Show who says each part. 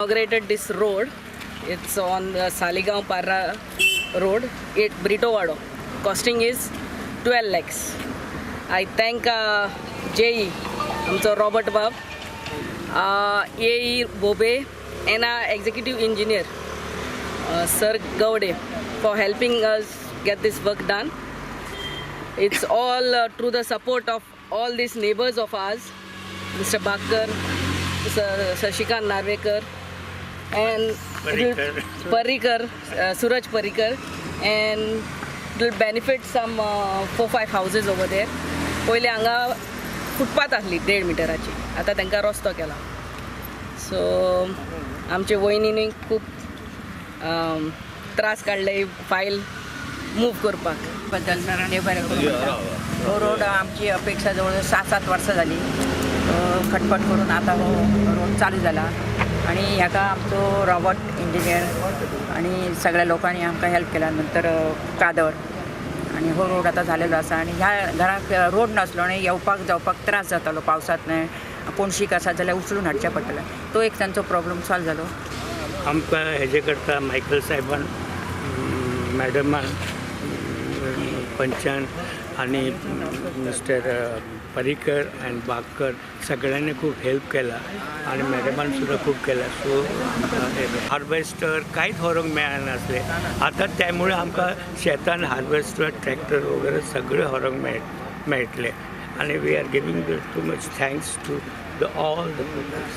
Speaker 1: Inaugurated this road. It's on the Saligaon Parra road at Britowado. Costing is 12 lakhs. I thank JE, आमचो Robert बाब, ए बोबे and our executive engineer Sir Gawde for helping us get this work done. It's all through the support of all these neighbors of ours, Mr. Bakar, Sir Shashikant Narvekar, and
Speaker 2: Parikar.
Speaker 1: Parikar, Suraj Parikar, and it will benefit some 4-5 houses over there. पयलीं हांगा footpath आसली 1.5 मिटराची, आतां तांकां रस्तो केला. So आमचे वयनीनूय खूब त्रास काडले फायल मूव करपाक.
Speaker 3: बद्दल देव बरें करूं म्हणटा. हो रोड आमची अपेक्षा जवळ 6-7 वर्सां जाली खटपट करून आता हो रोड चालू जाला आणि ह्याका आमचो रॉबर्ट इंजिनियर आणि सगळ्या लोकांनी आमकां हेल्प केला. नंतर कादर आणि हो रोड आतां झालेलो आसा. आणि ह्या घराक रोड नासलो आनी येवपाक जावपाक त्रास जातालो. पावसांत न्हय कोणशीक आसा जाल्यार उचलून हाडचें पडटालें. तो एक तांचो प्रॉब्लम सॉल्व जालो.
Speaker 2: आमकां हेजे करता मायकल साहेबान, मॅडमान, पंचान आनी मिस्टर पर्रीकर आनी बागकर सगळ्यांनी खूब हेल्प केला आनी मॅडमान सुद्दां खूब केला. सो आमकां हार्वेस्टर कांयच व्हरूंक मेळनासलें. आतां त्यामुळे आमकां शेतान हार्वेस्टर, ट्रॅक्टर वगैरे सगळें व्हरूंक मेळटलें आनी we are giving the too much thanks to the all the peoples.